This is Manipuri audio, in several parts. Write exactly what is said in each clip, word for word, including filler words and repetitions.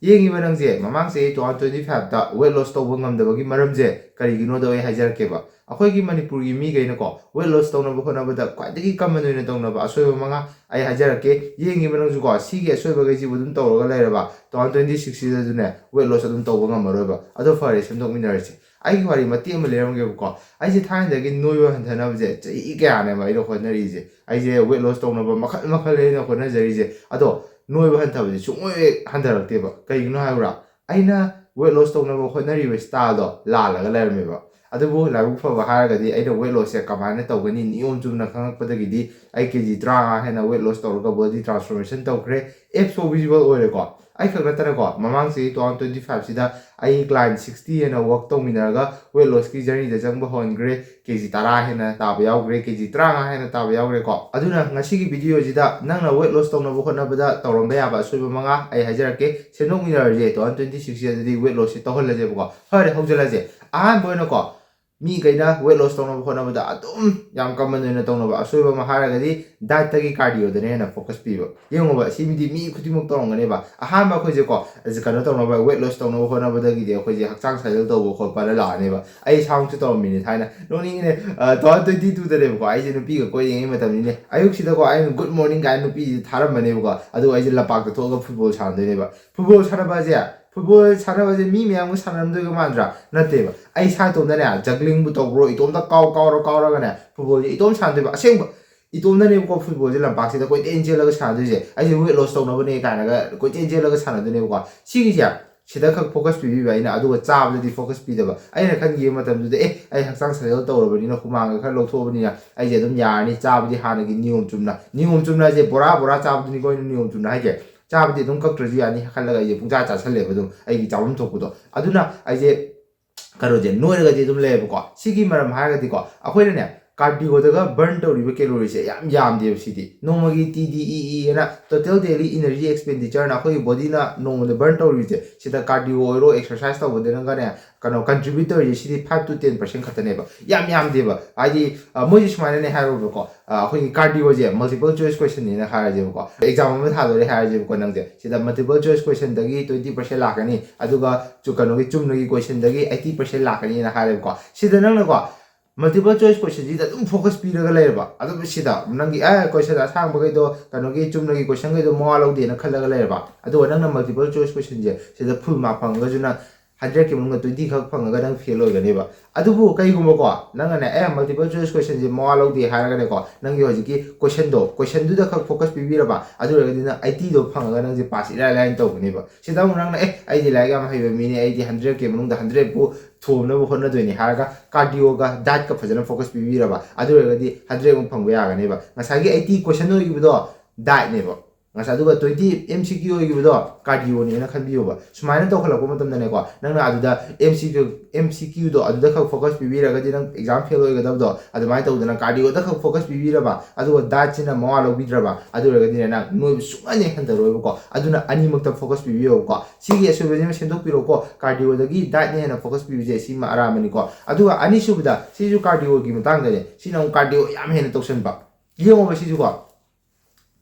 ꯌꯦꯡꯉꯤꯕ ꯅꯪꯁꯦ, ꯃꯃꯥꯡ ꯆꯍꯤ two thousand twenty five ꯇ weight loss ꯇꯧꯕ ꯉꯝꯗꯕꯒꯤ ꯃꯔꯝꯁꯦ ꯀꯔꯤꯒꯤꯅꯣꯗꯣ ꯑꯩ ꯍꯥꯏꯖꯔꯛꯀꯦꯕ꯫ ꯑꯩꯈꯣꯏꯒꯤ ꯃꯅꯤꯄꯨꯔꯒꯤ ꯃꯤꯈꯩꯅꯀꯣ, weight loss ꯇꯧꯅꯕ ꯍꯣꯠꯅꯕꯗ ꯈ꯭ꯋꯥꯏꯗꯒꯤ common ꯑꯣꯏꯅ ꯇꯧꯅꯕ ꯑꯁꯣꯏꯕ ꯃꯉꯥ ꯑꯩ ꯍꯥꯏꯖꯔꯛꯀꯦ꯫ ꯌꯦꯡꯉꯤꯕ ꯅꯪꯁꯨꯀꯣ, ꯁꯤꯒꯤ ꯑꯁꯣꯏꯕꯈꯩꯁꯤꯕꯨ ꯑꯗꯨꯝ ꯇꯧꯔꯒ ꯂꯩꯔꯕ, two thousand twenty six ꯁꯤꯗꯁꯨꯅꯦ weight loss ꯑꯗꯨꯝ ꯇꯧꯕ ꯉꯝꯃꯔꯣꯏꯕ꯫ ꯑꯗꯣ ꯐꯔꯦ, ꯁꯦꯝꯗꯣꯛꯃꯤꯟꯅꯔꯁꯤ꯫ ꯑꯩꯒꯤ ꯋꯥꯔꯤ ꯃꯇꯦꯛ ꯑꯃ ꯂꯤꯔꯝꯒꯦꯕꯀꯣ꯫ ꯑꯩꯁꯦ ꯊꯥꯏꯅꯗꯒꯤ ꯅꯣꯏꯕ ꯍꯟꯊꯅꯕꯁꯦ ꯆꯍꯤ ꯀꯌꯥꯅꯦꯕ ꯑꯩꯅ ꯍꯣꯠꯅꯔꯤꯁꯦ꯫ ꯑꯩꯁꯦ weight loss ꯇꯧꯅꯕ ꯃꯈꯜ ꯃꯈꯜ ꯑꯩꯅ ꯍꯣꯠꯅꯖꯔꯤꯁꯦ꯫ ꯑꯗꯣ ꯅꯣꯏꯕ ꯍꯟꯊꯕꯁꯦ ꯁꯨꯡꯑꯣꯏ ꯍꯟꯊꯔꯛꯇꯦꯕ꯫ ꯀꯩꯒꯤꯅꯣ ꯍꯥꯏꯕ꯭ꯔꯥ? ꯑꯩꯅ weight loss ꯇꯧꯅꯕ ꯍꯣꯠꯅꯔꯤꯕ style ꯗꯣ ꯂꯥꯜꯂꯒ ꯂꯩꯔꯝꯃꯦꯕ꯫ ꯑꯗꯨꯕꯨ ꯂꯥꯏꯕꯛ ꯐꯕ ꯍꯥꯏꯔꯒꯗꯤ, ꯑꯩꯅ weight loss ꯁꯦ ꯀꯃꯥꯏꯅ ꯇꯧꯒꯅꯤ ꯅꯤꯌꯣꯝ ꯆꯨꯝꯅ ꯈꯪꯉꯛꯄꯗꯒꯤꯗꯤ ꯑꯩ ꯀꯦ ꯖꯤ ꯇꯔꯥꯃꯉꯥ ꯍꯦꯟꯅ weight loss ꯇꯧꯔꯒ body transformation ꯇꯧꯈ꯭ꯔꯦ꯫ Apps ꯐꯥꯎ visible ꯑꯣꯏꯔꯦꯀꯣ꯫ ꯑꯩ ꯈꯛ ꯅꯠꯇꯅꯀꯣ, ꯃꯃꯥꯡ ꯆꯍꯤ two thousand twenty five ꯁꯤꯗ ꯑꯩ client sixty ꯍꯦꯟꯅ work ꯇꯧꯃꯤꯟꯅꯔꯒ weight loss ꯀꯤ journey ꯗ ꯆꯪꯕ ꯍꯧꯍꯟꯈ꯭ꯔꯦ꯫ ꯀꯦ ꯖꯤ ꯇꯔꯥ ꯍꯦꯟꯅ ꯇꯥꯕ ꯌꯥꯎꯈ꯭ꯔꯦ, ꯀꯦ ꯖꯤ ꯇꯔꯥꯃꯉꯥ ꯍꯦꯟꯅ ꯇꯥꯕ ꯌꯥꯎꯈ꯭ꯔꯦꯀꯣ꯫ ꯑꯗꯨꯅ ꯉꯁꯤꯒꯤ video ꯁꯤꯗ ꯅꯪꯅ weight loss ꯇꯧꯅꯕ ꯍꯣꯠꯅꯕꯗ ꯇꯧꯔꯝꯕ ꯌꯥꯕ ꯑꯁꯣꯏꯕ ꯃꯉꯥ ꯑꯩ ꯍꯥꯏꯖꯔꯛꯀꯦ, ꯁꯦꯝꯗꯣꯛꯃꯤꯟꯅꯔꯁꯦ꯫ Two thousand twenty six ꯁꯤꯗꯗꯤ weight loss ꯁꯦ ꯇꯧꯍꯜꯂꯁꯦꯕꯀꯣ꯫ ꯐꯔꯦ, ꯍꯧꯖꯤꯜꯂꯁꯦ꯫ ꯑꯍꯥꯟꯕ ꯑꯣꯏꯅꯀꯣ, ꯃꯤꯈꯩꯅ weight loss ꯇꯧꯅꯕ ꯍꯣꯠꯅꯕꯗ ꯑꯗꯨꯝ ꯌꯥꯝ common ꯑꯣꯏꯅ ꯇꯧꯅꯕ ꯑꯁꯣꯏꯕ ꯑꯃ ꯍꯥꯏꯔꯒꯗꯤ diet ꯇꯒꯤ cardio ꯗꯅ ꯍꯦꯟꯅ focus ꯄꯤꯕ꯫ ꯌꯦꯡꯉꯣꯕ, ꯁꯤ ꯃꯤꯗꯤ ꯃꯤ ꯈꯨꯗꯤꯡꯃꯛ ꯇꯧꯔꯝꯒꯅꯦꯕ꯫ ꯑꯍꯥꯟꯕ ꯑꯩꯈꯣꯏꯁꯦꯀꯣ, ꯑꯁꯤ ꯀꯩꯅꯣ ꯇꯧꯅꯕ, weight loss ꯇꯧꯅꯕ ꯍꯣꯠꯅꯕꯗꯒꯤꯗꯤ ꯑꯩꯈꯣꯏꯁꯦ ꯍꯛꯆꯥꯡ ꯁꯥꯖꯦꯜ ꯇꯧꯕ ꯈꯣꯠꯄꯅ ꯂꯥꯛꯑꯅꯦꯕ꯫ ꯑꯩ ꯏꯁꯥꯃꯛꯁꯨ ꯇꯧꯔꯝꯃꯤꯅꯦ ꯊꯥꯏꯅ꯫ ꯅꯣꯛꯅꯤꯡꯉꯤꯅꯦ, two thousand twenty two ꯗꯅꯦꯕꯀꯣ, ꯑꯩꯁꯦ ꯅꯨꯄꯤꯒ ꯀꯣꯏꯔꯤꯉꯩ ꯃꯇꯝꯅꯤꯅꯦ꯫ ꯑꯌꯨꯛꯁꯤꯗꯀꯣ, ꯑꯩꯅ good morning ꯀꯥꯏꯅ ꯅꯨꯄꯤꯁꯦ ꯊꯥꯔꯝꯕꯅꯦꯕꯀꯣ꯫ ꯑꯗꯨꯒ ꯑꯩꯁꯦ ꯂꯝꯄꯥꯛꯇ ꯊꯣꯛꯑꯒ football ꯁꯥꯟꯅꯗꯣꯏꯅꯦꯕ꯫ Football ꯁꯥꯟꯅꯕꯁꯦ, football ꯁꯥꯟꯅꯕꯁꯦ ꯃꯤ ꯃꯌꯥꯝꯒ ꯁꯥꯟꯅꯔꯝꯗꯣꯏꯒ ꯃꯥꯟꯗ꯭ꯔꯥ? ꯅꯠꯇꯦꯕ꯫ ꯑꯩ ꯏꯁꯥ ꯏꯇꯣꯝꯇꯅꯦ, juggling ꯕꯨ ꯇꯧꯕ꯭ꯔꯣ, ꯏꯇꯣꯝꯇ ꯀꯥꯎ ꯀꯥꯎꯔ ꯀꯥꯎꯔꯒꯅꯦ football ꯁꯦ ꯏꯇꯣꯝ ꯁꯥꯟꯅꯗꯣꯏꯕ꯫ ꯑꯁꯦꯡꯕ ꯏꯇꯣꯝꯅꯅꯦꯕꯀꯣ football ꯁꯦ ꯂꯝꯄꯥꯛꯁꯤꯗ ꯀꯣꯏꯆꯦꯟ ꯆꯦꯜꯂꯒ ꯁꯥꯟꯅꯗꯣꯏꯁꯦ꯫ ꯑꯩꯁꯦ weight loss ꯇꯧꯅꯕꯅꯦ ꯀꯥꯏꯅꯒ ꯀꯣꯏꯆꯦꯟ ꯆꯦꯜꯂꯒ ꯁꯥꯟꯅꯗꯣꯏꯅꯦꯕꯀꯣ꯫ ꯁꯤꯒꯤꯁꯦ ꯁꯤꯗ ꯈꯛ focus ꯄꯤꯕꯤꯕ ꯑꯩꯅ, ꯑꯗꯨꯒ ꯆꯥꯕꯗꯗꯤ focus ꯄꯤꯗꯕ꯫ ꯑꯩꯅ ꯈꯟꯈꯤꯕ ꯃꯇꯝꯗꯨꯗ, "ꯑꯦ, ꯑꯩ ꯍꯛꯆꯥꯡ ꯁꯥꯖꯦꯜ ꯇꯧꯔꯕꯅꯤꯅ, ꯍꯨꯃꯥꯡꯒ ꯈꯔ ꯂꯧꯊꯣꯛꯑꯕꯅꯤꯅ ꯑꯩꯁꯦ ꯑꯗꯨꯝ ꯌꯥꯔꯅꯤ, ꯆꯥꯕꯗꯤ ꯍꯥꯟꯅꯒꯤ ꯅꯤꯌꯣꯝ ꯆꯨꯝꯅ", ꯅꯤꯌꯣꯝ ꯆꯨꯝꯅ ꯍꯥꯏꯁꯦ ꯕꯣꯔꯥ ꯕꯣꯔꯥ ꯆꯥꯕꯗꯨꯅꯤꯀꯣ ꯑꯩꯅ ꯅꯤꯌꯣꯝ ꯆꯨꯝꯅ ꯍꯥꯏꯁꯦ꯫ "ꯆꯥꯕꯗꯤ ꯑꯗꯨꯝ ꯀꯛꯇ꯭ꯔꯁꯨ ꯌꯥꯅꯤ" ꯈꯜꯂꯒ ꯑꯩꯁꯦ ꯄꯨꯡꯆꯥ ꯆꯥꯁꯜꯂꯦꯕ ꯑꯗꯨꯝ ꯑꯩꯒꯤ ꯆꯥꯐꯝ ꯊꯣꯛꯄꯗꯣ꯫ ꯑꯗꯨꯅ ꯑꯩꯁꯦ ꯀꯩꯅꯣꯁꯦ ꯅꯣꯏꯔꯒꯗꯤ ꯑꯗꯨꯝ ꯂꯩꯌꯦꯕꯀꯣ꯫ ꯁꯤꯒꯤ ꯃꯔꯝ ꯍꯥꯏꯔꯒꯗꯤꯀꯣ, ꯑꯩꯈꯣꯏꯅꯅꯦ, ꯀꯥꯔꯗꯤꯑꯣꯗꯒ ꯕꯔꯟ ꯇꯧꯔꯤꯕ ꯀꯦꯂꯣꯔꯤꯁꯦ ꯌꯥꯝ ꯌꯥꯝꯗꯦꯕ꯫ ꯁꯤꯗꯤ ꯅꯣꯡꯃꯒꯤ ꯇꯤ ꯗꯤ ꯏ ꯏ ꯍꯥꯏꯅ total daily energy expenditure ꯅ ꯑꯩꯈꯣꯏꯒꯤ ꯕꯣꯗꯤꯅ ꯅꯣꯡꯃꯗ ꯕꯔꯟ ꯇꯧꯔꯤꯕꯁꯦ, ꯁꯤꯗ ꯀꯥꯔꯗꯤꯑꯣ ꯑꯣꯏꯔꯣ, ꯑꯦꯛꯁꯔꯁꯥꯏꯁ ꯇꯧꯕꯗꯅꯒꯅꯦ, ꯀꯩꯅꯣ, ꯀꯟꯇ꯭ꯔꯤꯕ꯭ꯌꯨꯠ ꯇꯧꯔꯤꯁꯦ ꯁꯤꯗꯤ five to ten percent ꯈꯛꯇꯅꯦꯕ꯫ ꯌꯥꯝ ꯌꯥꯝꯗꯦꯕ꯫ ꯍꯥꯏꯗꯤ, ꯑ, ꯃꯣꯏꯁꯦ ꯁꯨꯃꯥꯏꯅꯅꯦ ꯍꯥꯏꯔꯣꯕꯀꯣ, ꯑ, ꯑꯩꯈꯣꯏꯒꯤ ꯀꯥꯔꯗꯤꯑꯣꯁꯦ multiple choice question ꯅꯦꯅ ꯍꯥꯏꯔꯁꯦꯕꯀꯣ, ꯑꯦꯛꯖꯥꯝ ꯑꯃ ꯊꯥꯗꯣꯔꯦ ꯍꯥꯏꯔꯁꯦꯕꯀꯣ ꯅꯪꯁꯦ, ꯁꯤꯗ multiple choice question ꯗꯒꯤ twenty percent ꯂꯥꯛꯀꯅꯤ, ꯑꯗꯨꯒ ꯆꯨ-, ꯀꯩꯅꯣꯒꯤ ꯆꯨꯝꯅꯒꯤ question ꯗꯒꯤ eighty percent ꯂꯥꯛꯀꯅꯤꯅ ꯍꯥꯏꯔꯦꯕꯀꯣ꯫ ꯁꯤꯗ ꯅꯪꯅꯀꯣ multiple choice question ꯁꯤꯗ ꯑꯗꯨꯝ focus ꯄꯤꯔꯒ ꯂꯩꯔꯕ, ꯑꯗꯨꯝ ꯁꯤꯗ ꯅꯪꯒꯤ, ꯑꯦ, question ꯑꯁꯥꯡꯕꯈꯩꯗꯣ, ꯀꯩꯅꯣꯒꯤ ꯆꯨꯝꯅꯒꯤ question ꯈꯩꯗꯣ ꯃꯋꯥ ꯂꯧꯗꯦꯅ ꯈꯜꯂꯒ ꯂꯩꯔꯕ, ꯑꯗꯨꯒ ꯅꯪꯅ multiple choice question ꯁꯦ ꯁꯤꯗ full mark ꯐꯪꯉꯒꯁꯨ ꯅꯪ hundred ꯀꯤ ꯃꯅꯨꯡꯗ twenty ꯈꯛ ꯐꯪꯉꯒ ꯅꯪ ꯐꯦꯜ ꯑꯣꯏꯒꯅꯦꯕ꯫ ꯑꯗꯨꯕꯨ ꯀꯩꯒꯨꯝꯕꯀꯣ, ꯅꯪꯅꯅꯦ, ꯑꯦ, multiple choice question ꯁꯦ ꯃꯋꯥ ꯂꯧꯗꯦ ꯍꯥꯏꯔꯒꯅꯦꯀꯣ, ꯅꯪꯒꯤ ꯍꯧꯖꯤꯛꯀꯤ question ꯗꯣ, question ꯗꯨꯗ ꯈꯛ focus ꯄꯤꯕꯤꯔꯕ, ꯑꯗꯨ ꯑꯣꯏꯔꯒꯗꯤ ꯅꯪ eighty ꯗꯣ ꯐꯪꯉꯒ ꯅꯪꯁꯦ ꯄꯥꯁ ꯏꯔꯥꯏ ꯂꯥꯏꯅ ꯇꯧꯒꯅꯦꯕ꯫ ꯁꯤꯗ ꯑꯃꯨꯛ ꯅꯪꯅ, ꯑꯦ, ꯑꯩꯗꯤ ꯂꯥꯏꯔꯤꯛ ꯌꯥꯝ ꯍꯩꯕ ꯃꯤꯅꯦ, ꯑꯩꯗꯤ hundred ꯀꯤ ꯃꯅꯨꯡꯗ hundred ꯄꯨ ꯊꯣꯝꯅꯕ ꯍꯣꯠꯅꯗꯣꯏꯅꯤ ꯍꯥꯏꯔꯒ ꯀꯥꯔꯗꯤꯑꯣꯒ ꯗꯥꯏꯠꯀ ꯐꯖꯅ focus ꯄꯤꯕꯤꯔꯕ, ꯑꯗꯨ ꯑꯣꯏꯔꯒꯗꯤ hundred ꯃꯨꯛ ꯐꯪꯕ ꯌꯥꯒꯅꯦꯕ꯫ ꯉꯁꯥꯏꯒꯤ eighty question ꯑꯣꯏꯈꯤꯕꯗꯣ ꯗꯥꯏꯠꯅꯦꯕ, ꯉꯁꯥꯏ, ꯑꯗꯨꯒ twenty M C Q ꯑꯣꯏꯈꯤꯕꯗꯣ ꯀꯥꯔꯗꯤꯑꯣꯅꯦꯅ ꯈꯟꯕꯤꯌꯣꯕ꯫ ꯁꯨꯃꯥꯏꯅ ꯇꯧꯈꯠꯂꯛꯄ ꯃꯇꯝꯗꯅꯦꯀꯣ, ꯅꯪꯅ ꯑꯗꯨꯗ M C Q, M C Q ꯗꯣ ꯑꯗꯨꯗ ꯈꯛ focus ꯄꯤꯕꯤꯔꯒꯗꯤ ꯅꯪ ꯑꯦꯛꯖꯥꯝ ꯐꯦꯜ ꯑꯣꯏꯒꯗꯕꯗꯣ, ꯑꯗꯨꯃꯥꯏꯅ ꯇꯧꯗꯅ ꯀꯥꯔꯗꯤꯑꯣꯗ ꯈꯛ focus ꯄꯤꯕꯤꯔꯕ, ꯑꯗꯨꯒ ꯗꯥꯏꯠꯁꯤꯅ ꯃꯋꯥ ꯂꯧꯕꯤꯗ꯭ꯔꯕ, ꯑꯗꯨ ꯑꯣꯏꯔꯒꯗꯤꯅꯦ, ꯅꯪ ꯅꯣꯏꯕ ꯁꯨꯡꯍꯟ ꯍꯦꯛ ꯍꯟꯊꯔꯣꯏꯕꯀꯣ꯫ ꯑꯗꯨꯅ ꯑꯅꯤꯃꯛꯇ focus ꯄꯤꯕꯤꯌꯣꯕꯀꯣ꯫ ꯁꯤꯒꯤ ꯑꯁꯣꯏꯕꯁꯤꯃ ꯁꯦꯝꯗꯣꯛꯄꯤꯔꯣꯀꯣ꯫ ꯀꯥꯔꯗꯤꯑꯣꯗꯒꯤ ꯗꯥꯏꯠꯅ ꯍꯦꯟꯅ focus ꯄꯤꯕꯁꯦ ꯁꯤꯃ ꯑꯔꯥꯟꯕꯅꯤꯀꯣ꯫ ꯑꯗꯨꯒ ꯑꯅꯤꯁꯨꯕꯗ, ꯁꯤꯁꯨ ꯀꯥꯔꯗꯤꯑꯣꯒꯤ ꯃꯇꯥꯡꯗꯅꯦ, ꯁꯤꯅ ꯑꯃꯨꯛ ꯀꯥꯔꯗꯤꯑꯣ ꯌꯥꯝ ꯍꯦꯟꯅ ꯇꯧꯁꯟꯕ꯫ ꯌꯦꯡꯉꯣꯕ ꯁꯤꯁꯨꯀꯣ,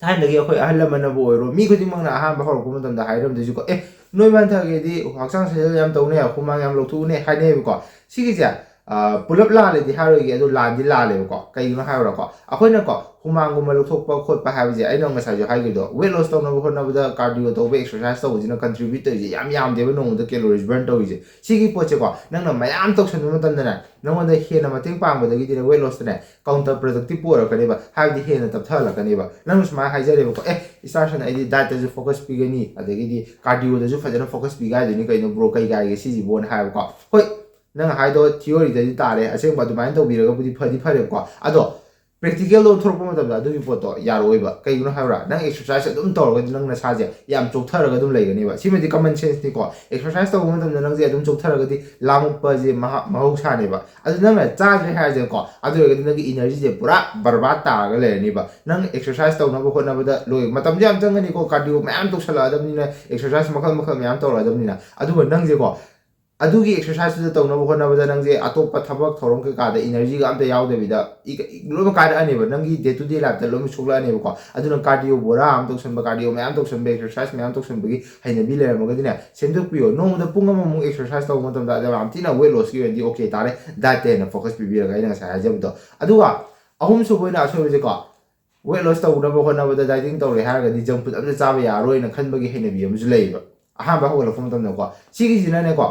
ꯊꯥꯏꯅꯗꯒꯤ ꯑꯩꯈꯣꯏ ꯑꯍꯜ ꯂꯃꯟꯅꯕꯨ ꯑꯣꯏꯔꯣ, ꯃꯤ ꯈꯨꯗꯤꯡꯃꯛꯅ ꯑꯍꯥꯟꯕ ꯍꯧꯔꯛꯄ ꯃꯇꯝꯗ ꯍꯥꯏꯔꯝꯗꯣꯏꯁꯤꯀꯣ, "ꯑꯦ, ꯅꯣꯏꯕ ꯍꯟꯊꯒꯦꯗꯤ ꯍꯛꯆꯥꯡ ꯁꯥꯖꯦꯜ ꯌꯥꯝ ꯇꯧꯅꯦ, ꯍꯨꯃꯥꯡ ꯌꯥꯝ ꯂꯧꯊꯣꯛꯎꯅꯦ" ꯍꯥꯏꯅꯩꯌꯦꯕꯀꯣ꯫ ꯁꯤꯒꯤꯁꯦ, ꯑ, ꯄꯨꯂꯞ ꯂꯥꯜꯂꯦꯗꯤ ꯍꯥꯏꯔꯣꯏꯒꯦ, ꯑꯗꯣ ꯂꯥꯟꯗꯤ ꯂꯥꯜꯂꯦꯕꯀꯣ꯫ ꯀꯩꯒꯤꯅꯣ ꯍꯥꯏꯔꯣꯀꯣ, ꯑꯩꯈꯣꯏꯅꯀꯣ ꯍꯨꯃꯥꯡꯒꯨꯝꯕ ꯂꯧꯊꯣꯛꯄ ꯈꯣꯠꯄ ꯍꯥꯏꯕꯁꯦ, ꯑꯩꯅ ꯉꯁꯥꯏꯁꯨ ꯍꯥꯏꯈꯤꯕꯗꯣ, weight loss ꯇꯧꯅꯕ ꯍꯣꯠꯅꯕꯗ ꯀꯥꯔꯗꯤꯑꯣ ꯇꯧꯕ, ꯑꯦꯛꯁꯔꯁꯥꯏꯁ ꯇꯧꯕꯁꯤꯅ contribute ꯇꯧꯔꯤꯁꯦ ꯌꯥꯝ ꯌꯥꯝꯗꯦꯕ ꯅꯣꯡꯃꯗ calories burn ꯇꯧꯔꯤꯁꯦ꯫ ꯁꯤꯒꯤ ꯄꯣꯠꯁꯦꯀꯣ, ꯅꯪꯅ ꯃꯌꯥꯝ ꯇꯧꯁꯟꯕ ꯃꯇꯝꯗꯅꯦ, ꯅꯪꯉꯣꯟꯗ ꯍꯦꯟꯅ ꯃꯇꯦꯡ ꯄꯥꯡꯕꯗꯒꯤꯗꯤꯅꯦ, weight loss ꯇꯅꯦ counter productive ꯑꯣꯏꯔꯛꯀꯅꯦꯕ, ꯍꯥꯏꯕꯗꯤ ꯍꯦꯟꯅ ꯇꯞꯊꯍꯜꯂꯛꯀꯅꯦꯕ꯫ ꯅꯪꯅ ꯁꯨꯃꯥꯏꯅ ꯍꯥꯏꯖꯔꯦꯕꯀꯣ, "ꯑꯦ, ꯏꯁꯇꯥꯔꯁꯟ, ꯑꯩꯗꯤ diet ꯇꯁꯨ focus ꯄꯤꯒꯅꯤ, ꯑꯗꯒꯤꯗꯤ cardio ꯗꯁꯨ ꯐꯖꯅ focus ꯄꯤꯒꯦ ꯍꯥꯏꯗꯣꯏꯅꯤ, ꯀꯩꯅꯣ bro, ꯀꯩ ꯀꯥꯏꯒꯦ ꯁꯤꯁꯤꯕꯣꯅ?" ꯍꯥꯏꯕꯀꯣ꯫ ꯍꯣꯏ, ꯅꯪ ꯍꯥꯏꯗꯣ theory ꯗꯗꯤ ꯇꯥꯔꯦ, ꯑꯁꯦꯡꯕ ꯑꯗꯨꯃꯥꯏꯅ ꯇꯧꯕꯤꯔꯒꯕꯨꯗꯤ ꯐꯗꯤ ꯐꯔꯦꯕꯀꯣ꯫ ꯑꯗꯣ ꯄ꯭ꯔꯦꯛꯇꯤꯀꯦꯜꯗ ꯑꯣꯟꯊꯣꯔꯛꯄ ꯃꯇꯝꯗ ꯑꯗꯨꯒꯤ ꯄꯣꯠꯇꯣ ꯌꯥꯔꯣꯏꯕ꯫ ꯀꯩꯒꯤꯅꯣ ꯍꯥꯏꯕ꯭ꯔꯥ? ꯅꯪ ꯑꯦꯛꯁꯔꯁꯥꯏꯁ ꯑꯗꯨꯝ ꯇꯧꯔꯒꯗꯤ ꯅꯪ ꯅꯁꯥꯁꯦ ꯌꯥꯝ ꯆꯣꯛꯊꯔꯒ ꯑꯗꯨꯝ ꯂꯩꯒꯅꯦꯕ꯫ ꯁꯤꯃꯗꯤ ꯀꯃꯟ ꯁꯦꯟꯁꯅꯤꯀꯣ꯫ ꯑꯦꯛꯁꯔꯁꯥꯏꯁ ꯇꯧꯕ ꯃꯇꯝꯗ ꯅꯪꯁꯦ ꯑꯗꯨꯝ ꯆꯣꯛꯊꯔꯒꯗꯤ ꯂꯥꯡꯉꯛꯄꯁꯦ ꯃꯍꯥ-, ꯃꯍꯧꯁꯥꯅꯦꯕ꯫ ꯑꯗꯨ ꯅꯪꯅ ꯆꯥꯗ꯭ꯔꯦ ꯍꯥꯏꯔꯁꯦꯀꯣ, ꯑꯗꯨ ꯑꯣꯏꯔꯒꯗꯤ ꯅꯪꯒꯤ ꯏꯅꯔꯖꯤꯁꯦ ꯄꯨꯔꯥ ꯕꯔꯕꯥꯠ ꯇꯥꯔꯒ ꯂꯩꯔꯅꯤꯕ꯫ ꯅꯪ ꯑꯦꯛꯁꯔꯁꯥꯏꯁ ꯇꯧꯅꯕ ꯍꯣꯠꯅꯕꯗ ꯂꯣꯏ ꯃꯇꯝꯁꯨ ꯌꯥꯝ ꯆꯪꯒꯅꯤꯀꯣ, ꯀꯥꯔꯗꯤꯑꯣ ꯃꯌꯥꯝ ꯇꯧꯁꯜꯂꯛꯑꯗꯕꯅꯤꯅ, ꯑꯦꯛꯁꯔꯁꯥꯏꯁ ꯃꯈꯜ ꯃꯈꯜ ꯃꯌꯥꯝ ꯇꯧꯔꯛꯑꯗꯕꯅꯤꯅ꯫ ꯑꯗꯨꯒ ꯅꯪꯁꯦꯀꯣ, ꯑꯗꯨꯒꯤ ꯑꯦꯛꯁꯔꯁꯥꯏꯁꯇꯨꯗ ꯇꯧꯅꯕ ꯍꯣꯠꯅꯕꯗ ꯅꯪꯁꯦ ꯑꯇꯣꯞꯄ ꯊꯕꯛ ꯊꯧꯔꯝ ꯀꯩꯀꯥꯗ ꯏꯅꯔꯖꯤꯒ ꯑꯝꯇ ꯌꯥꯎꯗꯕꯤꯗ ꯏ-, ꯏ-, ꯂꯣꯏꯅꯃꯛ ꯀꯥꯏꯔꯛꯑꯅꯦꯕ꯫ ꯅꯪꯒꯤ ꯗꯦ ꯇꯨ ꯗꯦ ꯂꯥꯏꯐꯇ ꯂꯣꯏꯅꯃꯛ ꯁꯣꯛꯂꯛꯑꯅꯦꯕꯀꯣ꯫ ꯑꯗꯨꯅ ꯀꯥꯔꯗꯤꯑꯣ ꯕꯣꯔꯥ ꯑꯃ ꯇꯧꯁꯟꯕ, ꯀꯥꯔꯗꯤꯑꯣ ꯃꯌꯥꯝ ꯇꯧꯁꯟꯕ, ꯑꯦꯛꯁꯔꯁꯥꯏꯁ ꯃꯌꯥꯝ ꯇꯧꯁꯟꯕꯒꯤ ꯍꯩꯅꯕꯤ ꯂꯩꯔꯝꯃꯒꯗꯤꯅꯦ, ꯁꯦꯝꯗꯣꯛꯄꯤꯌꯣ꯫ ꯅꯣꯡꯃꯗ ꯄꯨꯡ ꯑꯃꯃꯨꯛ ꯑꯦꯛꯁꯔꯁꯥꯏꯁ ꯇꯧꯕ ꯃꯇꯝꯗ ꯑꯗ ꯌꯥꯝ ꯊꯤꯅ ꯋꯦꯠ ꯂꯣꯁꯀꯤ ꯑꯣꯏꯅꯗꯤ ꯑꯣꯀꯦ ꯇꯥꯔꯦ, ꯗꯥꯏꯠꯇ ꯍꯦꯟꯅ ꯐꯣꯀꯁ ꯄꯤꯕꯤꯔꯒ, ꯑꯩꯅ ꯉꯁꯥꯏ ꯍꯥꯏꯖꯕꯗꯣ꯫ ꯑꯗꯨꯒ ꯑꯍꯨꯝꯁꯨꯕ ꯑꯣꯏꯅ ꯑꯁꯣꯏꯕꯁꯦꯀꯣ, ꯋꯦꯠ ꯂꯣꯁ ꯇꯧꯅꯕ ꯍꯣꯠꯅꯕꯗ, ꯗꯥꯏꯇꯤꯡ ꯇꯧꯔꯦ ꯍꯥꯏꯔꯒꯗꯤ ꯖꯪ ꯐꯨꯗ ꯑꯝꯇ ꯆꯥꯕ ꯌꯥꯔꯔꯣꯏꯅ ꯈꯟꯕꯒꯤ ꯍꯩꯅꯕꯤ ꯑꯃꯁꯨ ꯂꯩꯌꯦꯕ꯫ ꯑꯍꯥꯟꯕ ꯍꯧꯒꯠꯂꯛꯄ ꯃꯇꯝꯗꯀꯣ, ꯁꯤꯒꯤꯁꯤꯅꯅꯦꯀꯣ,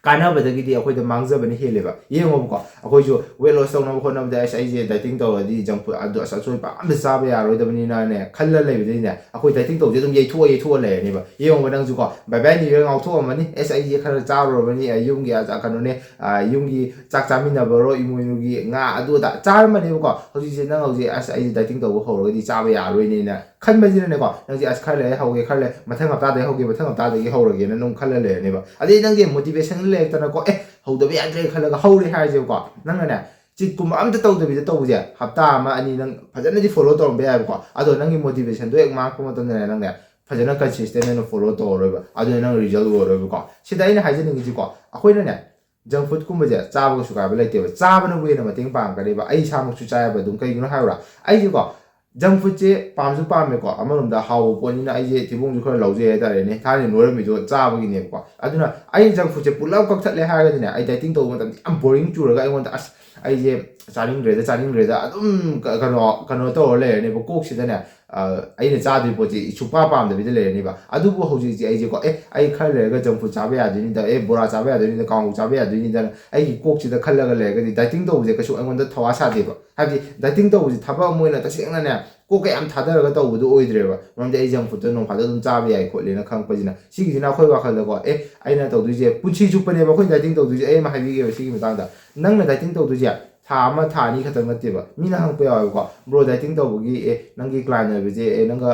ꯀꯥꯟꯅꯕꯗꯒꯤꯗꯤ ꯑꯩꯈꯣꯏꯗ ꯃꯥꯡꯖꯕꯅ ꯍꯦꯜꯂꯦꯕ꯫ ꯌꯦꯡꯉꯣꯕꯀꯣ, ꯑꯩꯈꯣꯏꯁꯨ ꯋꯦꯠ ꯂꯣꯁ ꯇꯧꯅꯕ ꯍꯣꯠꯅꯕꯗ, "ꯑꯁ, ꯑꯩꯁꯦ ꯗꯥꯏꯇꯤꯡ ꯇꯧꯔꯗꯤ ꯖꯪ ꯐꯨꯗ ꯑꯗꯨ, ꯑꯁ, ꯑꯆꯣꯏꯄ ꯑꯝꯇ ꯆꯥꯕ ꯌꯥꯔꯣꯏꯗꯕꯅꯤꯅ"ꯅꯦ ꯈꯜꯂ ꯂꯩꯕꯗꯩꯅꯦ, ꯑꯩꯈꯣꯏ ꯗꯥꯏꯇꯤꯡ ꯇꯧꯕꯁꯦ ꯑꯗꯨꯝ ꯌꯩꯊꯣꯛꯑ ꯌꯩꯊꯣꯛꯑ ꯂꯩꯔꯅꯦꯕ꯫ ꯌꯦꯡꯉꯣꯕ ꯅꯪꯁꯨꯀꯣ, ꯕꯥꯏ ꯕꯥꯏ ꯅꯤꯌꯨ ꯌꯔ ꯉꯥꯎꯊꯣꯛꯑꯝꯃꯅꯤ, "ꯑꯁ, ꯑꯩꯁꯦ ꯈꯔ ꯆꯥꯔꯨꯔꯕꯅꯤ, ꯑ, ꯌꯨꯝꯒꯤ ꯑꯆꯥ-, ꯀꯩꯅꯣꯅꯦ, ꯑ, ꯌꯨꯝꯒꯤ ꯆꯥꯛ ꯆꯥꯃꯤꯟꯅꯕꯔꯣ, ꯏꯃꯣꯏꯅꯨꯒꯤ ꯉꯥ ꯑꯗꯨ ꯑꯗꯥ ꯆꯥꯔꯝꯃꯅꯦꯕꯀꯣ꯫ ꯍꯧꯖꯤꯛꯁꯦ ꯅꯪ ꯍꯧꯖꯤꯛ, "ꯑꯁ, ꯑꯩꯁꯦ ꯗꯥꯏꯇꯤꯡ ꯇꯧꯕ ꯍꯧꯔꯒꯗꯤ ꯆꯥꯕ ꯌꯥꯔꯣꯏꯅꯦꯅ" ꯈꯟꯕꯁꯤꯅꯅꯦꯀꯣ, ꯅꯪꯁꯦ, "ꯑꯁ, ꯈꯔ ꯂꯩꯔ ꯍꯧꯒꯦ, ꯈꯔ ꯂꯩ, ꯃꯊꯪ ꯍꯞꯇꯥꯗꯒꯤ ꯍꯧꯒꯦ, ꯃꯊꯪ ꯍꯞꯇꯥꯗꯒꯤ ꯍꯧꯔꯒꯦꯅ" ꯑꯗꯨꯝ ꯈꯜꯂ ꯂꯩꯔꯅꯦꯕ꯫ ꯑꯗꯩ ꯅꯪꯁꯦ ꯃꯣꯇꯤꯚꯦꯁꯟ ꯂꯩꯔꯛꯇꯅꯀꯣ, "ꯑꯦ, ꯍꯧꯗꯕ ꯌꯥꯗ꯭ꯔꯦ" ꯈꯜꯂꯒ ꯍꯧꯔꯦ ꯍꯥꯏꯔꯁꯦꯕꯀꯣ, ꯅꯪꯅꯅꯦ, ꯆꯤꯠꯀꯨꯝꯕ ꯑꯝꯇ ꯇꯧꯗꯕꯤꯗ ꯇꯧꯕꯁꯦ, ꯍꯞꯇꯥ ꯑꯃ, ꯑꯅꯤ ꯅꯪ ꯐꯖꯅꯗꯤ ꯐꯣꯂꯣ ꯇꯧꯔꯝꯕ ꯌꯥꯏꯕꯀꯣ꯫ ꯑꯗꯣ ꯅꯪꯒꯤ ꯃꯣꯇꯤꯚꯦꯁꯟꯗꯣ ꯍꯦꯛ ꯃꯥꯡꯉꯛꯄ ꯃꯇꯝꯗꯅꯦ, ꯅꯪꯅꯦ ꯐꯖꯅ ꯀꯟꯁꯤꯁꯇꯦꯟ ꯑꯣꯏꯅ ꯐꯣꯂꯣ ꯇꯧꯔꯔꯣꯏꯕ꯫ ꯑꯗꯨꯅ ꯅꯪ ꯔꯤꯖꯜ ꯑꯣꯏꯔꯔꯣꯏꯕꯀꯣ꯫ ꯁꯤꯗ ꯑꯩꯅ ꯍꯥꯏꯖꯅꯤꯡꯉꯤꯁꯤꯀꯣ, ꯑꯩꯈꯣꯏꯅꯅꯦ, ꯖꯪ ꯐꯨꯗꯀꯨꯝꯕꯁꯦ ꯆꯥꯕ ꯀꯩꯁꯨ ꯀꯥꯏꯕ ꯂꯩꯇꯦꯕ, ꯆꯥꯕꯅꯕꯨ ꯍꯦꯟꯅ ꯃꯇꯦꯡ ꯄꯥꯡꯉꯛꯀꯅꯦꯕ꯫ ꯑꯩ ꯏꯁꯥꯃꯛꯁꯨ ꯆꯥꯏꯌꯦꯕ ꯑꯗꯨꯝ꯫ ꯀꯩꯒꯤꯅꯣ ꯍꯥꯏꯕ꯭ꯔꯥ? ꯑꯩꯁꯦꯀꯣ, ꯖꯪ ꯐꯨꯗꯁꯦ ꯄꯥꯝꯁꯨ ꯄꯥꯝꯃꯦꯀꯣ, ꯑꯃꯔꯣꯝꯗ ꯍꯥꯎꯕ ꯄꯣꯠꯅꯤꯅ ꯑꯩꯁꯦ ꯊꯤꯕꯣꯡꯁꯨ ꯈꯔ ꯂꯥꯎꯖꯩ ꯍꯥꯏꯇꯥꯔꯦꯅꯦ, ꯊꯥꯏꯅ ꯅꯣꯏꯔꯝꯃꯤꯗꯣ ꯆꯥꯕꯒꯤꯅꯦꯕꯀꯣ꯫ ꯑꯗꯨꯅ ꯑꯩ ꯖꯪ ꯐꯨꯗꯁꯦ ꯄꯨꯂꯞ ꯀꯛꯊꯠꯂꯦ ꯍꯥꯏꯔꯒꯗꯤꯅꯦ, ꯑꯩ ꯗꯥꯏꯇꯤꯡ ꯇꯧꯕ ꯃꯇꯝꯗ ꯌꯥꯝ ꯕꯣꯔꯤꯡ ꯆꯨꯔꯒ ꯑꯩꯉꯣꯟꯗ, "ꯑꯁ, ꯑꯩꯁꯦ ꯆꯥꯅꯤꯡꯗ꯭ꯔꯦꯗ, ꯆꯥꯅꯤꯡꯗ꯭ꯔꯦꯗ", ꯑꯗꯨꯝ ꯀ-, ꯀꯩꯅꯣ, ꯀꯩꯅꯣ ꯇꯧꯔ ꯂꯩꯔꯅꯦꯕ ꯀꯣꯛꯁꯤꯗꯅꯦ꯫ ꯑ, ꯑꯩꯅ ꯆꯥꯗꯣꯏ ꯄꯣꯠꯁꯦ ꯁꯨꯛꯄꯥꯝ ꯄꯥꯝꯗꯕꯤꯗ ꯂꯩꯔꯅꯦꯕ꯫ ꯑꯗꯨꯕꯨ ꯍꯧꯖꯤꯛꯁꯦ ꯑꯩꯁꯦꯀꯣ, "ꯑꯦ, ꯑꯩ ꯈꯔ ꯂꯩꯔꯒ ꯖꯪ ꯐꯨꯗ ꯆꯥꯕ ꯌꯥꯗꯣꯏꯅꯤꯗ, ꯑꯦ, ꯕꯣꯔꯥ ꯆꯥꯕ ꯌꯥꯗꯣꯏꯅꯤꯗ, ꯀꯥꯡꯍꯧ ꯆꯥꯕ ꯌꯥꯗꯣꯏꯅꯤꯗꯅ" ꯑꯩꯒꯤ ꯀꯣꯛꯁꯤꯗ ꯈꯜꯂꯒ ꯂꯩꯔꯒꯗꯤ, ꯗꯥꯏꯇꯤꯡ ꯇꯧꯕꯁꯦ ꯀꯩꯁꯨ ꯑꯩꯉꯣꯟꯗ ꯊꯧꯋꯥ ꯁꯥꯗꯦꯕ꯫ ꯍꯥꯏꯕꯗꯤ ꯗꯥꯏꯇꯤꯡ ꯇꯧꯕꯁꯦ ꯊꯕꯛ ꯑꯃ ꯑꯣꯏꯅ ꯇꯁꯦꯡꯅꯅꯦ, ꯀꯣꯛꯀ ꯌꯥꯝ ꯊꯥꯗꯔꯒ ꯇꯧꯕꯗꯣ ꯑꯣꯏꯗ꯭ꯔꯦꯕ꯫ ꯃꯔꯝꯗꯤ ꯑꯩ ꯖꯪ ꯐꯨꯗꯇ ꯅꯣꯡ ꯐꯥꯗꯣꯛ ꯑꯗꯨꯝ ꯆꯥꯕ ꯌꯥꯏ ꯈꯣꯠꯂꯦꯅ ꯈꯪꯉꯛꯄꯁꯤꯅ, ꯁꯤꯒꯤꯁꯤꯅ ꯑꯩꯈꯣꯏ ꯋꯥꯈꯜꯗꯀꯣ, "ꯑꯦ, ꯑꯩꯅ ꯇꯧꯗꯣꯏꯁꯦ ꯄꯨꯟꯁꯤ ꯆꯨꯞꯄꯅꯦꯕ ꯑꯩꯈꯣꯏꯅ ꯗꯥꯏꯇꯤꯡ ꯇꯧꯗꯣꯏꯁꯦ"꯫ ꯑꯩ ꯑꯃ ꯍꯥꯏꯕꯤꯒꯦꯕ ꯁꯤꯒꯤ ꯃꯇꯥꯡꯗ꯫ ꯅꯪꯅ ꯗꯥꯏꯇꯤꯡ ꯇꯧꯗꯣꯏꯁꯦ ꯊꯥ ꯑꯃ ꯊꯥ ꯑꯅꯤ ꯈꯛꯇꯪ ꯅꯠꯇꯦꯕ꯫ ꯃꯤꯅ ꯍꯪꯉꯛꯄ ꯌꯥꯎꯋꯦꯕꯀꯣ, "ꯕ꯭ꯔꯣ, ꯗꯥꯏꯇꯤꯡ ꯇꯧꯕꯒꯤ, ꯑꯦ, ꯅꯪꯒꯤ ꯀ꯭ꯂꯥꯏꯟ ꯑꯣꯏꯕꯁꯦ, ꯑꯦ, ꯅꯪꯒ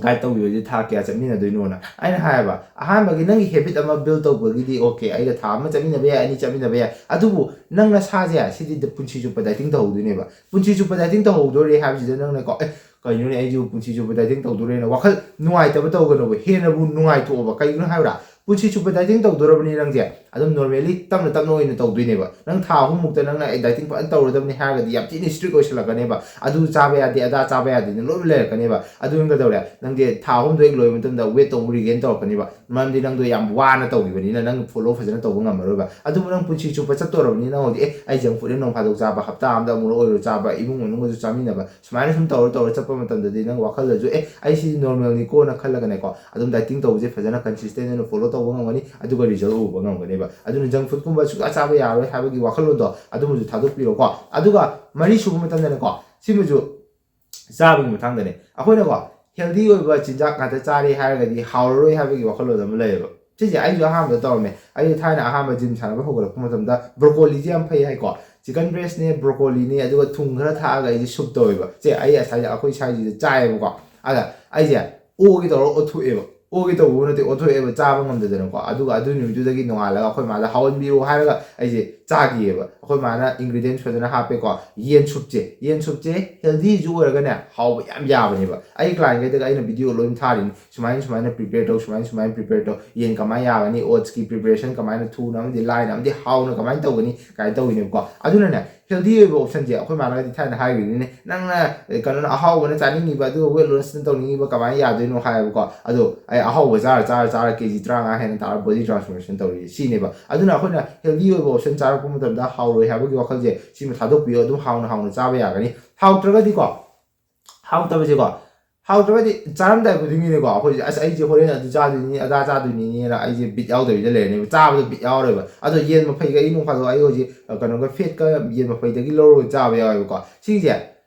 ꯒꯥꯏꯗ ꯇꯧꯕꯤꯕꯁꯦ ꯊꯥ ꯀꯌꯥ ꯆꯠꯃꯤꯟꯅꯗꯣꯏꯅꯣꯅ?" ꯑꯩꯅ ꯍꯥꯏꯌꯦꯕ, "ꯑꯍꯥꯟꯕꯒꯤ ꯅꯪꯒꯤ ꯍꯦꯕꯤꯠ ꯑꯃ ꯕꯤꯜ ꯇꯧꯕꯒꯤꯗꯤ ꯑꯣꯀꯦ, ꯑꯩꯒ ꯊꯥ ꯑꯃ ꯆꯠꯃꯤꯟꯅꯕ ꯌꯥꯏ, ꯑꯅꯤ ꯆꯠꯃꯤꯟꯅꯕ ꯌꯥꯏ, ꯑꯗꯨꯕꯨ ꯅꯪ ꯅꯁꯥꯁꯦ ꯁꯤꯗꯤ ꯄꯨꯟꯁꯤ ꯆꯨꯞꯄ ꯗꯥꯏꯇꯤꯡ ꯇꯧꯍꯧꯗꯣꯏꯅꯦꯕ꯫ ꯄꯨꯟꯁꯤ ꯆꯨꯞꯄ ꯗꯥꯏꯇꯤꯡ ꯇꯧꯍꯧꯗꯣꯔꯦ ꯍꯥꯏꯕꯁꯤꯗ ꯅꯪꯅꯀꯣ, ꯑꯦ, ꯀꯩꯅꯣꯅꯦ, ꯑꯩꯁꯨ ꯄꯨꯟꯁꯤ ꯆꯨꯞꯄ ꯗꯥꯏꯇꯤꯡ ꯇꯧꯗꯣꯔꯦꯅ" ꯋꯥꯈꯜ ꯅꯨꯡꯉꯥꯏꯇꯕ ꯇꯧꯒꯅꯣꯕ, ꯍꯦꯟꯅꯕꯨ ꯅꯨꯡꯉꯥꯏꯊꯣꯛꯑꯣꯕ꯫ ꯀꯩꯒꯤꯅꯣ ꯍꯥꯏꯕꯗ ꯄꯨꯟꯁꯤ ꯆꯨꯞꯄ ꯗꯥꯏꯇꯤꯡ ꯇꯧꯗꯣꯔꯕꯅꯤ ꯅꯪꯁꯦ, ꯑꯗꯨꯝ ꯅꯣꯔꯃꯦꯂꯤ ꯇꯞꯅ ꯇꯞꯅ ꯑꯣꯏꯅ ꯇꯧꯗꯣꯏꯅꯦꯕ꯫ ꯅꯪ ꯊꯥ ꯑꯍꯨꯝꯃꯨꯛꯇ ꯅꯪꯅ, "ꯑꯩ ꯗꯥꯏꯇꯤꯡ ꯐꯖꯅ ꯇꯧꯔꯗꯕꯅꯤ" ꯍꯥꯏꯔꯒꯗꯤ ꯌꯥꯝ ꯊꯤꯅ ꯏꯁꯇ꯭ꯔꯤꯛ ꯑꯣꯏꯁꯜꯂꯛꯀꯅꯦꯕ꯫ "ꯑꯗꯨ ꯆꯥꯕ ꯌꯥꯗꯦ, ꯑꯗꯥ ꯆꯥꯕ ꯌꯥꯗꯦꯅ" ꯂꯣꯏꯅ ꯂꯩꯔꯛꯀꯅꯦꯕ꯫ ꯑꯗꯨ ꯅꯪ ꯀꯩꯗꯧꯔꯦ? ꯅꯪꯗꯤ ꯊꯥ ꯑꯍꯨꯝꯗꯣ ꯍꯦꯛ ꯂꯣꯏꯕ ꯃꯇꯝꯗ ꯋꯦꯠꯇꯣ ꯑꯃꯨꯛ ꯔꯤꯒꯦꯟ ꯇꯧꯔꯛꯀꯅꯤꯕ꯫ ꯃꯔꯝꯗꯤ ꯅꯪꯗꯣ ꯌꯥꯝ ꯋꯥꯅ ꯇꯧꯈꯤꯕꯅꯤꯅ ꯅꯪ ꯐꯣꯂꯣ ꯐꯖꯅ ꯇꯧꯕ ꯉꯝꯃꯔꯣꯏꯕ꯫ ꯑꯗꯨꯕꯨ ꯅꯪ ꯄꯨꯟꯁꯤ ꯆꯨꯞꯄ ꯆꯠꯇꯣꯔꯕꯅꯤꯅ ꯅꯪ ꯍꯧꯖꯤꯛ, "ꯑꯦ, ꯑꯩ ꯖꯪ ꯐꯨꯗ ꯅꯣꯡ ꯐꯥꯗꯣꯛ ꯆꯥꯕ, ꯍꯞꯇꯥ ꯑꯃꯗ ꯑꯃꯨꯛ ꯑꯣꯏꯔꯣ ꯆꯥꯕ, ꯏꯃꯨꯡ ꯃꯅꯨꯡꯒꯁꯨ ꯆꯥꯃꯤꯟꯅꯕ", ꯁꯨꯃꯥꯏꯅ ꯁꯨꯝ ꯇꯧꯔ ꯇꯧꯔ ꯆꯠꯄ ꯃꯇꯝꯗꯗꯤ ꯅꯪ ꯋꯥꯈꯜꯗꯁꯨ, "ꯑꯦ, ꯑꯩ ꯁꯤꯗꯤ ꯅꯣꯔꯃꯦꯜꯅꯤꯀꯣꯅ" ꯈꯜꯂꯒꯅꯦꯀꯣ, ꯑꯗꯨꯝ ꯗꯥꯏꯇꯤꯡ ꯇꯧꯕꯁꯦ ꯐꯖꯅ ꯀꯟꯁꯤꯁꯇꯦꯟ ꯑꯣꯏꯅ ꯐꯣꯂꯣ ꯇꯧꯕ ꯉꯝꯒꯅꯤ, ꯑꯗꯨꯒ ꯔꯤꯖꯜ ꯎꯕ ꯉꯝꯒꯅꯦꯕ꯫ ꯑꯗꯨꯅ ꯖꯪ ꯐꯨꯗꯀꯨꯝꯕ ꯁꯨꯡꯆꯥ ꯆꯥꯕ ꯌꯥꯔꯣꯏ ꯍꯥꯏꯕꯒꯤ ꯋꯥꯈꯜꯂꯣꯟꯗꯣ ꯑꯗꯨꯃꯁꯨ ꯊꯥꯗꯣꯛꯄꯤꯔꯣꯀꯣ꯫ ꯑꯗꯨꯒ ꯃꯔꯤ ꯁꯨꯕ ꯃꯇꯝꯗꯅꯦꯀꯣ, ꯁꯤꯃꯁꯨ ꯆꯥꯕꯒꯤ ꯃꯇꯥꯡꯗꯅꯦ꯫ ꯑꯩꯈꯣꯏꯅꯀꯣ ꯍꯦꯜꯗꯤ ꯑꯣꯏꯕ ꯆꯤꯟꯖꯥꯛ ꯉꯥꯛꯇ ꯆꯥꯔꯦ ꯍꯥꯏꯔꯒꯗꯤ ꯍꯥꯎꯔꯔꯣꯏ ꯍꯥꯏꯕꯒꯤ ꯋꯥꯈꯜꯂꯣꯟ ꯑꯃ ꯂꯩꯌꯦꯕ꯫ ꯁꯤꯁꯦ ꯑꯩꯁꯨ ꯑꯍꯥꯟꯕꯗ ꯇꯧꯔꯝꯃꯦ꯫ ꯑꯩꯁꯨ ꯊꯥꯏꯅ ꯑꯍꯥꯟꯕ ꯖꯤꯝ ꯁꯥꯟꯅꯕ ꯍꯧꯒꯠꯂꯛꯄ ꯃꯇꯝꯗ ꯕ꯭ꯔꯣꯀꯣꯂꯤꯁꯦ ꯌꯥꯝ ꯐꯩ ꯍꯥꯏꯀꯣ, ꯆꯤꯀꯟ ꯕ꯭ꯔꯦꯁꯅꯦ, ꯕ꯭ꯔꯣꯀꯣꯂꯤꯅꯦ, ꯑꯗꯨꯒ ꯊꯨꯝ ꯈꯔ ꯊꯥꯛꯑꯒ ꯑꯩꯁꯦ ꯁꯨꯞ ꯇꯧꯋꯦꯕ꯫ ꯁꯦ ꯑꯩ ꯉꯁꯥꯏꯗ ꯑꯩꯈꯣꯏ ꯁ꯭ꯋꯥꯏꯁꯤꯗ ꯆꯥꯏꯌꯦꯕꯀꯣ꯫ ꯑꯗ ꯑꯩꯁꯦ ꯑꯣꯒꯦ ꯇꯧꯔꯒ ꯑꯣꯊꯣꯛꯑꯦꯕ꯫ ꯑꯣꯒꯦ ꯇꯧꯕꯕꯨ ꯅꯠꯇꯦ, ꯑꯣꯊꯣꯛꯑꯦꯕ, ꯆꯥꯕ ꯉꯝꯗꯗꯅꯀꯣ꯫ ꯑꯗꯨꯒ ꯑꯗꯨ ꯅꯨꯃꯤꯠꯇꯨꯗꯒꯤ ꯅꯣꯡꯉꯥꯜꯂꯒ ꯑꯩꯈꯣꯏ ꯃꯥꯗ ꯍꯥꯎꯍꯟꯕꯤꯌꯨ ꯍꯥꯏꯔꯒ ꯑꯩꯁꯦ ꯆꯥꯈꯤꯑꯕ꯫ ꯑꯩꯈꯣꯏ ꯃꯥꯅ ꯏꯟꯒ꯭ꯔꯤꯗꯤꯌꯦꯟꯁ ꯐꯖꯅ ꯍꯥꯞꯄꯦꯀꯣ꯫ ꯌꯦꯟ ꯁꯨꯞꯁꯦ, ꯌꯦꯟ ꯁꯨꯞꯁꯦ ꯍꯦꯜꯗꯤꯁꯨ ꯑꯣꯏꯔꯒꯅꯦ, ꯍꯥꯎꯕ ꯌꯥꯝ ꯌꯥꯕꯅꯦꯕ꯫ ꯑꯩ ꯀ꯭ꯂꯥꯏꯟꯈꯩꯗꯒ ꯑꯩꯅ ꯚꯤꯗꯤꯑꯣ ꯂꯣꯏꯅ ꯊꯥꯔꯤꯅꯤ, "ꯁꯨꯃꯥꯏꯅ ꯁꯨꯃꯥꯏꯅ ꯄ꯭ꯔꯤꯄꯦꯌꯔ ꯇꯧ, ꯁꯨꯃꯥꯏꯅ ꯁꯨꯃꯥꯏꯅ ꯄ꯭ꯔꯤꯄꯦꯌꯔ ꯇꯧ, ꯌꯦꯟ ꯀꯃꯥꯏꯅ ꯌꯥꯒꯅꯤ, ꯑꯣꯠꯁꯀꯤ ꯄ꯭ꯔꯤꯄꯦꯔꯦꯁꯟ ꯀꯃꯥꯏꯅ ꯊꯨꯅ ꯑꯃꯗꯤ ꯂꯥꯏꯅ ꯑꯃꯗꯤ ꯍꯥꯎꯅ ꯀꯃꯥꯏꯅ ꯇꯧꯒꯅꯤ" ꯀꯥꯏꯅ ꯇꯧꯋꯤꯅꯦꯕꯀꯣ꯫ ꯑꯗꯨꯅꯅꯦ, ꯍꯦꯜꯗꯤ ꯑꯣꯏꯕ ꯑꯣꯞꯁꯟꯁꯦ ꯑꯩꯈꯣꯏ ꯃꯥꯅꯒꯗꯤ ꯊꯥꯏꯅ ꯍꯥꯏꯈ꯭ꯔꯤꯅꯤꯅꯦ, "ꯅꯪꯅ, ꯑꯦ, ꯀꯩꯅꯣꯅ ꯑꯍꯥꯎꯕꯅ ꯆꯥꯅꯤꯡꯉꯤꯕ, ꯑꯗꯨꯒ ꯋꯦꯠ ꯂꯣꯁꯅ ꯇꯧꯅꯤꯡꯉꯤꯕ ꯀꯃꯥꯏꯅ ꯌꯥꯗꯣꯏꯅꯣ?" ꯍꯥꯏꯌꯦꯕꯀꯣ꯫ ꯑꯗꯣ ꯑꯩ ꯑꯍꯥꯎꯕ ꯆꯥꯔ ꯆꯥꯔ ꯆꯥꯔ ꯀꯦ ꯖꯤ ꯇꯔꯥꯃꯉꯥ ꯍꯦꯟꯅ ꯇꯥꯔ ꯕꯣꯗꯤ ꯇ꯭ꯔꯥꯟꯁꯐꯣꯔꯃꯦꯁꯟ ꯇꯧꯔꯤꯁꯦ ꯁꯤꯅꯦꯕ꯫ ꯑꯗꯨꯅ ꯑꯩꯈꯣꯏꯅ ꯍꯦꯜꯗꯤ ꯑꯣꯏꯕ ꯑꯣꯞꯁꯟ ꯆꯥꯔꯛꯄ ꯃꯇꯝꯗ ꯍꯥꯎꯔꯣꯏ ꯍꯥꯏꯕꯒꯤ ꯋꯥꯈꯜꯁꯦ ꯁꯤꯃ ꯊꯥꯗꯣꯛꯄꯤꯌꯣ, ꯑꯗꯨꯝ ꯍꯥꯎꯅ ꯍꯥꯎꯅ ꯆꯥꯕ ꯌꯥꯒꯅꯤ꯫ ꯍꯥꯎꯇ꯭ꯔꯒꯗꯤꯀꯣ, ꯍꯥꯎꯇꯕꯁꯦꯀꯣ, ꯍꯥꯎꯇ꯭ꯔꯒꯗꯤ ꯆꯥꯔꯝꯗꯥꯏ ꯈꯨꯗꯤꯡꯒꯤꯅꯦꯀꯣ, ꯑꯩꯈꯣꯏꯁꯦ, "ꯑꯁ, ꯑꯩꯁꯦ ꯍꯣꯔꯦꯟ ꯑꯗꯨ ꯆꯥꯗꯣꯏꯅꯤ, ꯑꯗꯥ ꯆꯥꯗꯣꯏꯅꯤꯅꯦꯅ" ꯑꯩꯁꯦ ꯕꯤꯠ ꯌꯥꯎꯗꯕꯤꯗ ꯂꯩꯔꯅꯦꯕ, ꯆꯥꯕꯗꯣ ꯕꯤꯠ ꯌꯥꯎꯔꯣꯏꯕ꯫ ꯑꯗꯣ ꯌꯦꯟ ꯃꯐꯩꯒ ꯑꯩ ꯅꯣꯡ ꯐꯥꯗꯣꯛ ꯑꯩ ꯍꯧꯖꯤꯛ, ꯑ, ꯀꯩꯅꯣꯒ ꯐꯦꯠꯀ ꯌꯦꯟ ꯃꯐꯩꯗꯒꯤ ꯂꯧꯔꯒ ꯆꯥꯕ ꯌꯥꯎꯋꯦꯕꯀꯣ꯫ ꯁꯤꯁꯦ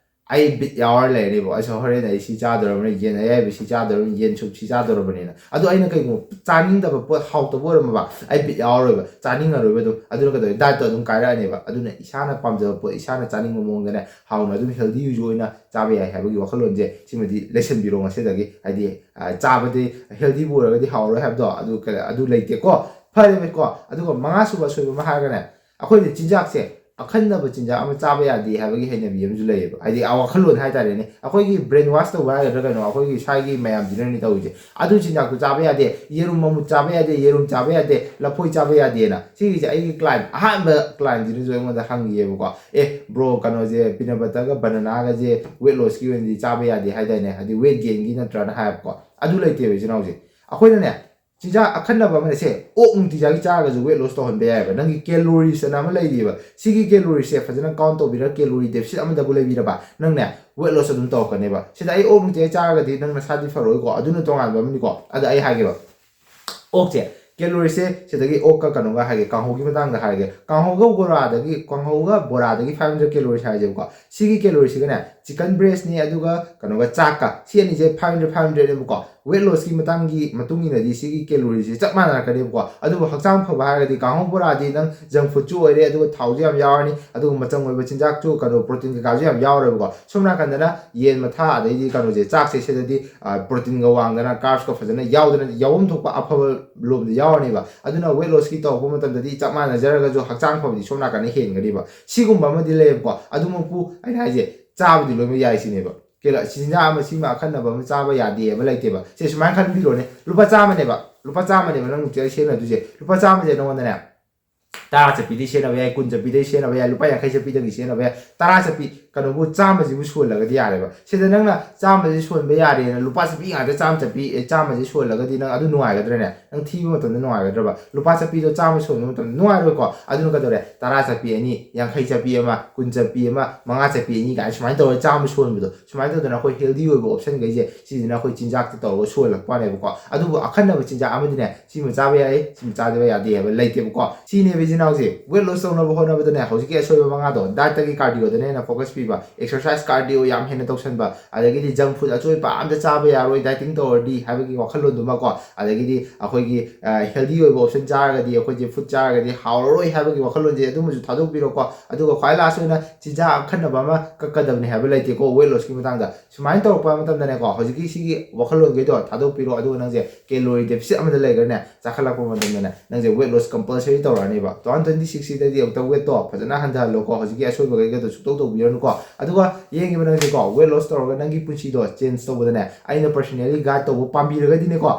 ꯑꯩ ꯕꯤꯠ ꯌꯥꯎꯔ ꯂꯩꯔꯅꯦꯕ꯫ ꯑꯩꯁꯨ ꯍꯣꯔꯦꯟ ꯑꯩ ꯁꯤ ꯆꯥꯗꯧꯔꯕꯅꯤ, ꯌꯦꯟ ꯑꯌꯥꯏꯕ ꯁꯤ ꯆꯥꯗꯧꯔꯕꯅꯤ, ꯌꯦꯟ ꯁꯨꯞ ꯁꯤ ꯆꯥꯗꯧꯔꯕꯅꯤꯅ꯫ ꯑꯗꯣ ꯑꯩꯅ ꯀꯩꯒꯨꯝꯕ ꯆꯥꯅꯤꯡꯗꯕ ꯄꯣꯠ, ꯍꯥꯎꯇꯕ ꯑꯣꯏꯔꯝꯃꯕ, ꯑꯩ ꯕꯤꯠ ꯌꯥꯎꯔꯔꯣꯏꯕ, ꯆꯥꯅꯤꯡꯉꯔꯣꯏꯕ꯫ ꯑꯗꯨꯝ ꯑꯗꯨꯅ ꯀꯩꯗꯧꯔꯦ, ꯗꯥꯏꯠꯇꯣ ꯑꯗꯨꯝ ꯀꯥꯏꯔꯛꯑꯅꯦꯕ꯫ ꯑꯗꯨꯅ ꯏꯁꯥꯅ ꯄꯥꯝꯖꯕ ꯄꯣꯠ ꯏꯁꯥꯅ ꯆꯥꯅꯤꯡꯕ ꯃꯑꯣꯡꯗꯅꯦ, ꯍꯥꯎꯅ ꯑꯗꯨꯝ ꯍꯦꯜꯗꯤ ꯑꯣꯏꯅ ꯆꯥꯕ ꯌꯥꯏ ꯍꯥꯏꯕꯒꯤ ꯋꯥꯈꯜꯂꯣꯟꯁꯦ, ꯁꯤꯃꯗꯤ ꯂꯩꯁꯟꯕꯤꯔꯣ ꯉꯁꯤꯗꯒꯤ꯫ ꯍꯥꯏꯗꯤ ꯑ, ꯆꯥꯕꯗꯤ ꯍꯦꯜꯗꯤꯕꯨ ꯑꯣꯏꯔꯒꯗꯤ ꯍꯥꯎꯔꯣꯏ ꯍꯥꯏꯕꯗꯣ ꯑꯗꯨ ꯀ-, ꯑꯗꯨ ꯂꯩꯇꯦꯀꯣ꯫ ꯐꯔꯦꯕꯀꯣ꯫ ꯑꯗꯨꯒ ꯃꯉꯥꯁꯨꯕ ꯑꯁꯣꯏꯕ ꯑꯃ ꯍꯥꯏꯔꯒꯅꯦ, ꯑꯩꯈꯣꯏꯅ ꯆꯤꯟꯖꯥꯛꯁꯦ ꯑꯈꯟꯅꯕ ꯆꯤꯟꯖꯥꯛ ꯑꯃ ꯆꯥꯕ ꯌꯥꯗꯦ ꯍꯥꯏꯕꯒꯤ ꯍꯩꯅꯕꯤ ꯑꯃꯁꯨ ꯂꯩꯌꯦꯕ꯫ ꯍꯥꯏꯗꯤ ꯑ, ꯋꯥꯈꯜꯂꯣꯟ ꯍꯥꯏꯇꯥꯔꯦꯅꯦ, ꯑꯩꯈꯣꯏꯒꯤ ꯕ꯭ꯔꯦꯟ ꯋꯥꯁ ꯇꯧꯕ ꯍꯥꯏꯒꯗ꯭ꯔꯥ ꯀꯩꯅꯣ, ꯑꯩꯈꯣꯏꯒꯤ ꯁ꯭ꯋꯥꯏꯒꯤ ꯃꯌꯥꯝꯁꯤꯅꯅꯦ ꯇꯧꯔꯤꯁꯦ꯫ ꯑꯗꯨ ꯆꯤꯟꯖꯥꯛꯇꯨ ꯆꯥꯕ ꯌꯥꯗꯦ, ꯌꯦꯔꯨꯝ ꯃꯃꯨꯠ ꯆꯥꯕ ꯌꯥꯗꯦ, ꯌꯦꯔꯨꯝ ꯆꯥꯕ ꯌꯥꯗꯦ, ꯂꯐꯣꯏ ꯆꯥꯕ ꯌꯥꯗꯦꯅ꯫ ꯁꯤꯒꯤꯁꯦ ꯑꯩꯒꯤ ꯀ꯭ꯂꯥꯏꯟ, ꯑꯍꯥꯟꯕ ꯀ꯭ꯂꯥꯏꯟꯁꯤꯅꯁꯨ ꯑꯩꯉꯣꯟꯗ ꯍꯪꯉꯤꯑꯕꯀꯣ, "ꯑꯦ ꯕ꯭ꯔꯣ, ꯀꯩꯅꯣꯁꯦ, ꯄꯤꯅꯠ ꯕꯇꯔꯒ ꯕꯅꯅꯥꯒꯁꯦ ꯋꯦꯠ ꯂꯣꯁꯀꯤ ꯑꯣꯏꯅꯗꯤ ꯆꯥꯕ ꯌꯥꯗꯦ ꯍꯥꯏꯗꯥꯏꯅꯦ, ꯍꯥꯏꯗꯤ ꯋꯦꯠ ꯒꯦꯟꯒꯤ ꯅꯠꯇ꯭ꯔꯥꯅ?" ꯍꯥꯏꯕꯀꯣ꯫ ꯑꯗꯨ ꯂꯩꯇꯦꯕ, ꯏꯆꯤꯟ ꯏꯅꯥꯎꯁꯦ꯫ ꯑꯩꯈꯣꯏꯅꯅꯦ, ꯆꯤꯟꯖꯥꯛ ꯑꯈꯟꯅꯕ ꯑꯃꯅ ꯁꯦ, ꯑꯣꯛ ꯅꯨꯡꯇꯤ ꯆꯥꯒꯤ ꯆꯥꯔꯒꯁꯨ ꯋꯦꯠ ꯂꯣꯁ ꯇꯧꯍꯟꯕ ꯌꯥꯏꯑꯕ꯫ ꯅꯪꯒꯤ ꯀꯦꯂꯣꯔꯤꯁ ꯑꯅ ꯑꯃ ꯂꯩꯔꯤꯑꯕ꯫ ꯁꯤꯒꯤ ꯀꯦꯂꯣꯔꯤꯁꯦ ꯐꯖꯅ ꯀꯥꯎꯟ ꯇꯧꯕꯤꯔꯒ, ꯀꯦꯂꯣꯔꯤ ꯗꯦꯐꯤꯁꯤꯠ ꯑꯃꯗꯕꯨ ꯂꯩꯕꯤꯔꯕ, ꯅꯪꯅꯦ ꯋꯦꯠ ꯂꯣꯁ ꯑꯗꯨꯝ ꯇꯧꯔꯛꯀꯅꯦꯕ꯫ ꯁꯤꯗ ꯑꯩ ꯑꯣꯛ ꯅꯨꯡꯇꯤ ꯆꯥꯔꯒꯗꯤ ꯅꯪ ꯅꯁꯥꯗꯤ ꯐꯔꯣꯏꯀꯣ, ꯑꯗꯨꯅ ꯇꯣꯉꯥꯟꯕ ꯑꯃꯅꯤꯀꯣ꯫ ꯑꯗ ꯑꯩ ꯍꯥꯏꯒꯦꯕ, ꯑꯣꯛꯁꯦ, ꯀꯦꯂꯣꯔꯤꯁꯦ ꯁꯤꯗꯒꯤ ꯑꯣꯛꯀ ꯀꯩꯅꯣꯒ ꯍꯥꯏꯒꯦ, ꯀꯥꯡꯍꯧꯒꯤ ꯃꯇꯥꯡꯗ ꯍꯥꯏꯔꯒꯦ꯫ ꯀꯥꯡꯍꯧꯒ ꯕꯣꯔꯥꯗꯒꯤ, ꯀꯥꯡꯍꯧꯒ ꯕꯣꯔꯥꯗꯒꯤ ꯐꯥꯏꯚ ꯍꯟꯗ꯭ꯔꯦꯠ ꯀꯦꯂꯣꯔꯤꯁ ꯍꯥꯏꯔꯁꯦꯕꯀꯣ꯫ ꯁꯤꯒꯤ ꯀꯦꯂꯣꯔꯤꯁꯤꯒꯅꯦ, ꯆꯤꯀꯟ ꯕ꯭ꯔꯦꯁꯅꯦ ꯑꯗꯨꯒ ꯀꯩꯅꯣꯒ, ꯆꯥꯛꯀ, ꯁꯤ ꯑꯅꯤꯁꯦ ꯐꯥꯏꯚ ꯍꯟꯗ꯭ꯔꯦꯠ, ꯐꯥꯏꯚ ꯍꯟꯗ꯭ꯔꯦꯠꯅꯦꯕꯀꯣ꯫ ꯋꯦꯠ ꯂꯣꯁꯀꯤ ꯃꯇꯥꯡꯒꯤ ꯃꯇꯨꯡ ꯏꯟꯅꯗꯤ ꯁꯤꯒꯤ ꯀꯦꯂꯣꯔꯤꯁꯦ ꯆꯞ ꯃꯥꯟꯅꯔꯛꯀꯅꯦꯕꯀꯣ꯫ ꯑꯗꯨꯕꯨ ꯍꯛꯆꯥꯡ ꯐꯕ ꯍꯥꯏꯔꯒꯗꯤ ꯀꯥꯡꯍꯧ ꯕꯣꯔꯥꯗꯤ ꯅꯪ ꯖꯪ ꯐꯨꯗꯁꯨ ꯑꯣꯏꯔꯦ, ꯑꯗꯨꯒ ꯊꯥꯎꯁꯨ ꯌꯥꯝ ꯌꯥꯎꯔꯅꯤ, ꯑꯗꯨꯒ ꯃꯆꯪ ꯑꯣꯏꯕ ꯆꯤꯟꯖꯥꯛꯁꯨ, ꯀꯩꯅꯣ, ꯄ꯭ꯔꯣꯇꯤꯟ ꯀꯩꯀꯥꯁꯨ ꯌꯥꯝ ꯌꯥꯎꯔꯣꯏꯕꯀꯣ꯫ ꯁꯣꯝ ꯅꯥꯀꯟꯗꯅ ꯌꯦꯟ ꯃꯊꯥ, ꯑꯗꯩꯗꯤ ꯀꯩꯅꯣꯁꯦ, ꯆꯥꯛꯁꯦ, ꯁꯤꯗꯗꯤ, ꯑ, ꯄ꯭ꯔꯣꯇꯤꯟꯒ ꯋꯥꯡꯗꯅ, ꯀꯥꯔꯕꯁꯀ ꯐꯖꯅ ꯌꯥꯎꯗꯅ, ꯌꯥꯎꯐꯝ ꯊꯣꯛꯄ ꯑꯐꯕ ꯂꯣꯝꯗ ꯌꯥꯎꯔꯅꯦꯕ꯫ ꯑꯗꯨꯅ ꯋꯦꯠ ꯂꯣꯁꯀꯤ ꯇꯧꯔꯛꯄ ꯃꯇꯝꯗꯗꯤ ꯆꯞ ꯃꯥꯟꯅꯖꯔꯒꯁꯨ ꯍꯛꯆꯥꯡ ꯐꯕꯗꯤ ꯁꯣꯝ ꯅꯥꯀꯟꯗ ꯍꯦꯟꯒꯅꯦꯕ꯫ ꯁꯤꯒꯨꯝꯕ ꯑꯃꯗꯤ ꯂꯩꯌꯦꯕꯀꯣ꯫ ꯑꯗꯨꯃꯛꯄꯨ ꯑꯩꯅ ꯍꯥꯏꯁꯦ, ꯆꯥꯕꯗꯤ ꯂꯣꯏꯅꯃꯛ ꯌꯥꯏ ꯁꯤꯅꯦꯕ꯫ ꯀꯦꯂꯣ-, ꯆꯤꯟꯖꯥꯛ ꯑꯃ, ꯁꯤꯃ ꯑꯈꯟꯅꯕ ꯑꯃ ꯆꯥꯕ ꯌꯥꯗꯦ ꯍꯥꯏꯕ ꯂꯩꯇꯦꯕ꯫ ꯁꯦ, ꯁꯨꯃꯥꯏꯅ ꯈꯟꯕꯤꯔꯣꯅꯦ, ꯂꯨꯄꯥ ꯆꯥꯝꯃꯅꯦꯕ, ꯂꯨꯄꯥ ꯆꯥꯝꯃꯅꯦꯕ ꯅꯪ ꯅꯨꯡꯇꯤꯒꯤ ꯁꯤꯖꯤꯟꯅꯗꯣꯏꯁꯦ꯫ ꯂꯨꯄꯥ ꯆꯥꯝꯃꯁꯦ ꯅꯉꯣꯟꯗꯅꯦ, ꯇꯔꯥ ꯆꯠꯄꯤꯗꯩ ꯁꯤꯖꯤꯟꯅꯕ ꯌꯥꯏ, ꯀꯨꯟ ꯆꯠꯄꯤꯗꯩ ꯁꯤꯖꯤꯟꯅꯕ ꯌꯥꯏ, ꯂꯨꯄꯥ ꯌꯥꯡꯈꯩ ꯆꯠꯄꯤꯗꯒꯤ ꯁꯤꯖꯤꯟꯅꯕ ꯌꯥꯏ, ꯇꯔꯥ ꯆꯠꯄꯤ, ꯀꯩꯅꯣꯕꯨ, ꯆꯥꯝꯃꯁꯤꯕꯨ ꯁꯨꯍꯜꯂꯒꯗꯤ ꯌꯥꯔꯦꯕ꯫ ꯁꯤꯗ ꯅꯪꯅ ꯆꯥꯝꯃꯁꯤ ꯁꯨꯍꯟꯕ ꯌꯥꯔꯦꯅ ꯂꯨꯄꯥ ꯆꯠꯄꯤ ꯉꯥꯛꯇ, ꯆꯥꯝꯃ ꯆꯠꯄꯤ, ꯑꯦ, ꯆꯥꯝꯃꯁꯤ ꯁꯨꯍꯜꯂꯒꯗꯤ ꯅꯪ ꯑꯗꯨ ꯅꯨꯡꯉꯥꯏꯒꯗ꯭ꯔꯅꯦ? ꯅꯪ ꯊꯤꯕ ꯃꯇꯝꯗ ꯅꯨꯡꯉꯥꯏꯒꯗ꯭ꯔꯕ? ꯂꯨꯄꯥ ꯆꯠꯄꯤꯗꯣ ꯆꯥꯝꯃ ꯁꯨꯍꯟꯕ ꯃꯇꯝꯗ ꯅꯨꯡꯉꯥꯏꯔꯣꯏꯀꯣ? ꯑꯗꯨꯅ ꯀꯩꯗꯧꯔꯦ? ꯇꯔꯥ ꯆꯠꯄꯤ ꯑꯅꯤ, ꯌꯥꯡꯈꯩ ꯆꯠꯄꯤ ꯑꯃ, ꯀꯨꯟ ꯆꯠꯄꯤ ꯑꯃ, ꯃꯉꯥ ꯆꯠꯄꯤ ꯑꯅꯤ ꯀꯥꯏꯅ ꯁꯨꯃꯥꯏꯅ ꯇꯧꯔꯒ ꯆꯥꯝꯃ ꯁꯨꯍꯟꯕꯗꯣ꯫ ꯁꯨꯃꯥꯏꯅ ꯇꯧꯗꯅ ꯑꯩꯈꯣꯏ ꯍꯦꯜꯗꯤ ꯑꯣꯏꯕ ꯑꯣꯞꯁꯟꯈꯩꯁꯦ ꯁꯤꯁꯤꯅ ꯑꯩꯈꯣꯏ ꯆꯤꯟꯖꯥꯛꯇ ꯇꯧꯔꯒ ꯁꯨꯍꯜꯂꯛꯄ ꯋꯥꯅꯦꯕꯀꯣ꯫ ꯑꯗꯨꯕꯨ ꯑꯈꯟꯅꯕ ꯆꯤꯟꯖꯥꯛ ꯑꯃꯗꯤꯅꯦ, ꯁꯤꯃ ꯆꯥꯕ ꯌꯥꯏ, ꯁꯤꯃ ꯆꯥꯗꯕ ꯌꯥꯗꯦ ꯍꯥꯏꯕ ꯂꯩꯇꯦꯕꯀꯣ꯫ ꯁꯤꯅꯦꯕ, ꯏꯆꯤꯟ ꯍꯧꯖꯤꯛ weight loss ꯇꯧꯅꯕ ꯍꯣꯠꯅꯕꯗꯅꯦ, ꯍꯧꯖꯤꯛꯀꯤ ꯑꯁꯣꯏꯕ ꯃꯉꯥꯗꯣ, dietꯇꯒꯤ cardioꯗꯅ ꯍꯦꯟꯅ focus ꯄꯤꯕ, exercise, cardio ꯌꯥꯝ ꯍꯦꯟꯅ ꯇꯧꯁꯟꯕ, ꯑꯗꯒꯤꯗꯤ junk food ꯑꯆꯣꯏ ꯑꯄꯥ ꯑꯝꯇ ꯆꯥꯕ ꯌꯥꯔꯣꯏ dieting ꯇꯧꯔꯗꯤ ꯍꯥꯏꯕꯒꯤ ꯋꯥꯈꯜꯂꯣꯟꯗꯨꯃꯀꯣ, ꯑꯗꯒꯤꯗꯤ ꯑꯩꯈꯣꯏꯒꯤ healthy ꯑꯣꯏꯕ option ꯆꯥꯔꯒꯗꯤ, ꯑꯩꯈꯣꯏꯁꯦ food ꯆꯥꯔꯒꯗꯤ ꯍꯥꯎꯔꯔꯣꯏ ꯍꯥꯏꯕꯒꯤ ꯋꯥꯈꯜꯂꯣꯟꯁꯦ, ꯑꯗꯨꯃꯁꯨ ꯊꯥꯗꯣꯛꯄꯤꯔꯣꯀꯣ꯫ ꯑꯗꯨꯒ ꯈ꯭ꯋꯥꯏ last ꯑꯣꯏꯅ ꯆꯤꯟꯖꯥꯛ ꯑꯈꯟꯅꯕ ꯑꯃ ꯀꯛꯀꯗꯕꯅꯤ ꯍꯥꯏꯕ ꯂꯩꯇꯦꯀꯣ weight lossꯀꯤ ꯃꯇꯥꯡꯗ꯫ ꯁꯨꯃꯥꯏꯅ ꯇꯧꯔꯛꯄ ꯃꯇꯝꯗꯅꯦꯀꯣ, ꯍꯧꯖꯤꯛꯀꯤ ꯁꯤꯒꯤ ꯋꯥꯈꯜꯂꯣꯟꯈꯩꯗꯣ ꯊꯥꯗꯣꯛꯄꯤꯔꯣ, ꯑꯗꯨꯒ ꯅꯪꯁꯦ calorie deficit ꯑꯃꯗ ꯂꯩꯈ꯭ꯔꯅꯦ, ꯆꯥꯈꯠꯂꯛꯄ ꯃꯇꯝꯗꯅꯦ ꯅꯪꯁꯦ weight loss compulsory ꯇꯧꯔꯛꯑꯅꯦꯕ꯫ two thousand twenty sixꯁꯤꯗꯗꯤ ꯑꯃꯨꯛꯇ weightꯇꯣ ꯐꯖꯅ ꯍꯟꯊꯍꯜꯂꯣꯀꯣ, ꯍꯧꯖꯤꯛꯀꯤ ꯑꯁꯣꯏꯕꯈꯩꯒꯗꯣ ꯁꯨꯛꯇꯧ ꯇꯧꯕꯤꯔꯅꯨꯀꯣ꯫ ꯑꯗꯨꯒ ꯌꯦꯡꯉꯤꯕ ꯅꯪꯁꯦꯀꯣ, weight loss ꯇꯧꯔꯒ ꯅꯪꯒꯤ ꯄꯨꯟꯁꯤꯗꯣ change ꯇꯧꯕꯗꯅꯦ, ꯑꯩꯅ personally guide ꯇꯧꯕ ꯄꯥꯝꯕꯤꯔꯒꯗꯤꯅꯦꯀꯣ,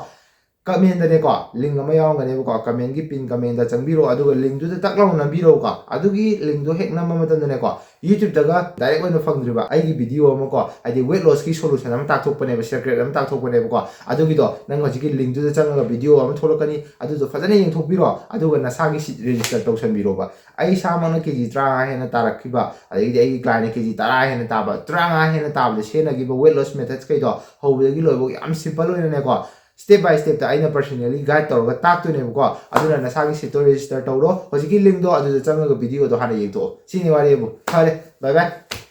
commentꯗꯅꯦꯀꯣ link ꯑꯃ ꯌꯥꯎꯔꯝꯒꯅꯦꯕꯀꯣ, commentꯀꯤ pin commentꯗ ꯆꯪꯕꯤꯔꯣ, ꯑꯗꯨꯒ linkꯇꯨꯗ ꯇꯛ ꯂꯥꯎꯅ ꯅꯝꯕꯤꯔꯣꯀꯣ꯫ ꯑꯗꯨꯒꯤ linkꯇꯣ ꯍꯦꯛ ꯅꯝꯕ ꯃꯇꯝꯗꯅꯦꯀꯣ, YouTubeꯇꯒ direct ꯑꯣꯏꯅ ꯐꯪꯗ꯭ꯔꯤꯕ ꯑꯩꯒꯤ video ꯑꯃꯀꯣ, ꯍꯥꯏꯗꯤ weight lossꯀꯤ solution ꯑꯃ ꯇꯥꯛꯊꯣꯛꯄꯅꯦꯕ, secret ꯑꯃ ꯇꯥꯛꯊꯣꯛꯄꯅꯦꯕꯀꯣ꯫ ꯑꯗꯨꯒꯤꯗꯣ ꯅꯪ ꯍꯧꯖꯤꯛꯀꯤ linkꯇꯨꯗ ꯆꯪꯉꯒ video ꯑꯃ ꯊꯣꯛꯂꯛꯀꯅꯤ, ꯑꯗꯨꯗꯣ ꯐꯖꯅ ꯌꯦꯡꯊꯣꯛꯄꯤꯔꯣ, ꯑꯗꯨꯒ ꯅꯁꯥꯒꯤ seat register ꯇꯧꯁꯟꯕꯤꯔꯣꯕ꯫ ꯑꯩ ꯏꯁꯥꯃꯛꯅ ꯀꯦ ꯖꯤ ꯇꯔꯥꯃꯉꯥ ꯍꯦꯟꯅ ꯇꯥꯔꯛꯈꯤꯕ, ꯑꯗꯒꯤꯗꯤ ꯑꯩꯒꯤ clientꯅ ꯀꯦ ꯖꯤ ꯇꯔꯥ ꯍꯦꯟꯅ ꯇꯥꯕ, ꯇꯔꯥꯃꯉꯥ ꯍꯦꯟꯅ ꯇꯥꯕꯗ ꯁꯤꯖꯤꯟꯅꯈꯤꯕ weight loss methodsꯀꯩꯗꯣ ꯍꯧꯕꯗꯒꯤ ꯂꯣꯏꯕꯧ ꯌꯥꯝ simple ꯑꯣꯏꯅꯅꯦꯀꯣ, step by stepꯇ ꯑꯩꯅ personally guide ꯇꯧꯔꯒ ꯇꯥꯛꯇꯣꯏꯅꯦꯕꯀꯣ꯫ ꯑꯗꯨꯅ ꯅꯁꯥꯒꯤ seatꯇꯣ register ꯇꯧꯔꯣ꯫ ꯍꯧꯖꯤꯛꯀꯤ linkꯗꯣ ꯑꯗꯨꯗ ꯆꯪꯉꯒ videoꯗꯣ ꯍꯥꯟꯅ ꯌꯦꯡꯊꯣꯛꯑꯣ꯫ ꯁꯤꯅꯤ ꯋꯥꯔꯤꯕꯨ꯫ ꯐꯔꯦ, bye bye꯫